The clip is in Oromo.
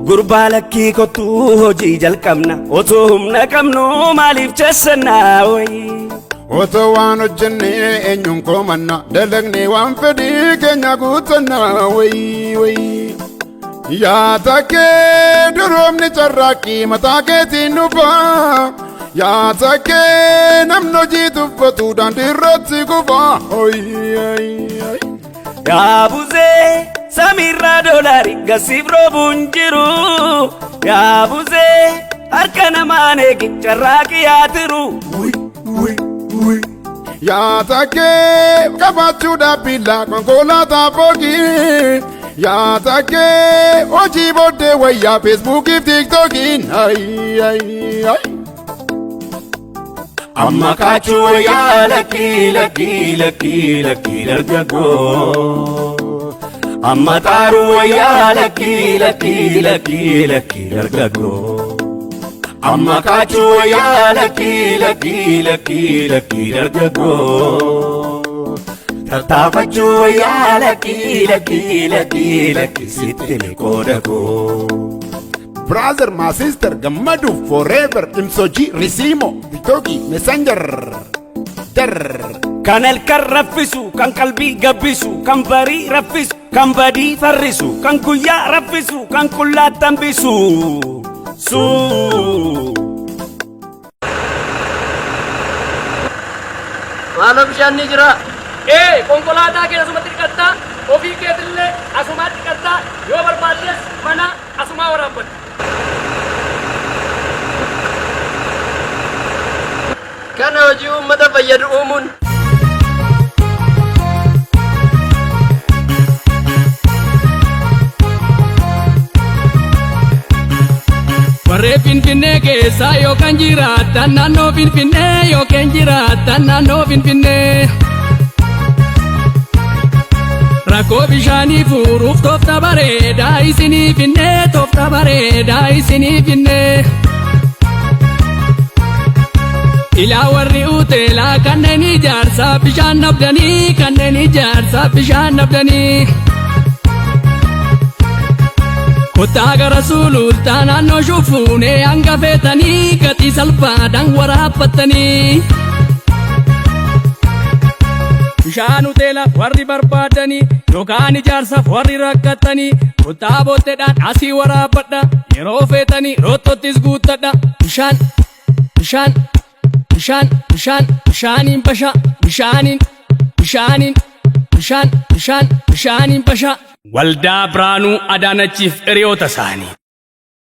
Gurbaa lakkii kottuu hojii jalqabna otoo humna qabnu maaliif chessannaa wayii. Otoo waan hojjennee eenyuun komanna dalagnee waan fedhii keenya guutanna wayii wayii. Yaa takkee duroomni carraaqqii mataa keetiin dhufa. Yaa takkee namni hojii tuffatu daandii irratti kufa. Yaa buzee samiirraa doolaari gasiif roobuun jiru. Yaa buzee harka namaan eegi carraaqqii yaa tiru. Yaa takkee qabaachuudhaaf billaa konkolaataa foogii. Yaa takkee hojii booddee wayyaa feesbuukiif tiiktookiin. Amma kaachuu wayyaa lakkii lakkii lakkii lakkii dargaggoo. Amma xaaruu wayyaa lakkii lakkii lakkii lakkii dargaggoo. Amma kaachuu wayyaa lakkii lakkii lakkii lakkii dargaggoo. Tattaafachuu wayyaa lakkii lakkii lakkii lakkii sitti qooda koo. Brother, my sister, gammadu forever, imsoji, risimo, tiktoki, messenger, der. Kan halkan raffisu, kan qalbii gabbisu, kan barii raffisu, kan badii farrisu, kan guyyaa raffisu, kan qullaatti hambisu. Suu. Maaloo bishaan ni jira. Ee konkolaataa kee asumatti dhiqattaa ofii keetillee asumaa dhiqattaa yoo barbaaddes mana asumaa waraabbatta. Kana hojii uummata fayyadu uumuun. Warreen Finfinnee keessaa yookaan jiraattan naannoo Finfinnee yookaan jiraattan naannoo Finfinnee. Rakkoo bishaanii furuuf toofta bareedaa isinii finnee toofta bareedaa isinii finnee. Ilaa warri uteelaa kanneen ijaarsaa bishaan dhabdanii kanneen ijaarsaa bishaan dhabdanii. Kottaa gara sulultaa naannoo shufuunee hanga feetanii gatii salphaadhaan waraabbattanii. Bishaan hoteela warri barbaadanii yookaan ijaarsaaf warri rakkatanii kottaa bootteedhaan asii waraabbadha yeroo feetanii roottottis guuttadha bishaan bishaan bishaan bishaan bishaaniin basha bishaaniin bishaaniin bishaan bishaan bishaaniin basha. Waldaa Biraanuu Adaanachiif hiriyoota isaanii.